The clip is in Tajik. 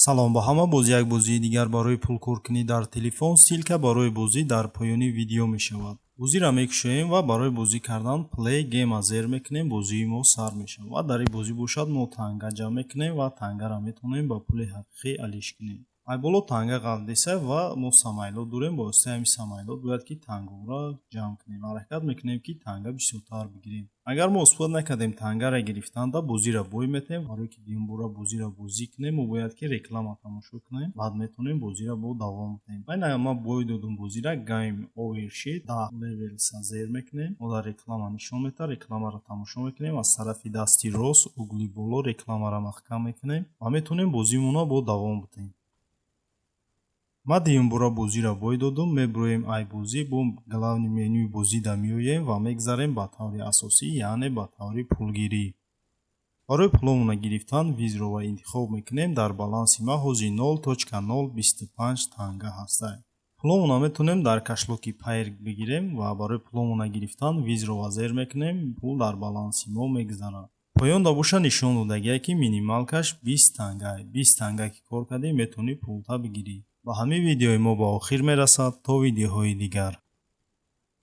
Салом ба ҳама! Боз як бозии дигар барои пулкоркунӣ дар телефон. Ссылка барои бозӣ дар поёни видео мешавад. Бозиро мекушоем ва барои бозӣ кардан Play Game зер мекунем. Бозии мо сар мешавад ва дар ин бозӣ бошад, мо танга ҷамъ мекунем ва тангаро метавонем ба пули ҳақиқӣ алиш кунем. Ай боло танга ғалтиса ва мо самолёт дорем. Бо воситаи ҳамин самолёт бояд ки тангаҳоро ҷамъ кунем. Ҳаракат мекунем, ки танга бисёртар бигирем. Агар мо успеть накардем тангара гирифтанда, бозиро бой метаҳем. Барое ки дуюмбора бозиро бозӣ кунем, мо бояд ки реклама тамошо кунем, баъд метавонем бозиро бо давом диҳем. Айна ман бой додум бозира, Game Over шид. 10 левелса зер мекунем, мо дар реклама нишон метаҳад. Рекламаро тамошо мекунем. Аз тарафи дасти рост, угли боло рекламаро маҳкам мекунем ва метавонем бозимонро бо давом диҳем. Ман дуюмбора бозиро бой додум. Мебироем ай бозӣ, бо главный менюи бозида меоем ва мегзарем ба таври асосӣ, яъне ба таври пулгирӣ. Барои пуломона гирифтан withdraw интихоб мекунем. Дар баланси ман ҳозир 0.025 танга ҳастад. Пуломона метавонем дар кошелёки Payeer бигирем ва барои пуломона гирифтан withdraw зер мекунем, пул дар баланси мо мегзарад. Поёнда боша, нишон додагие, ки минималкаш 20 танга. 20 танга ки кор кардӣ, метавонӣ пулта бигирӣ. Ба ҳамин видеои мо ба охир мерасад. То видеоҳои дигар.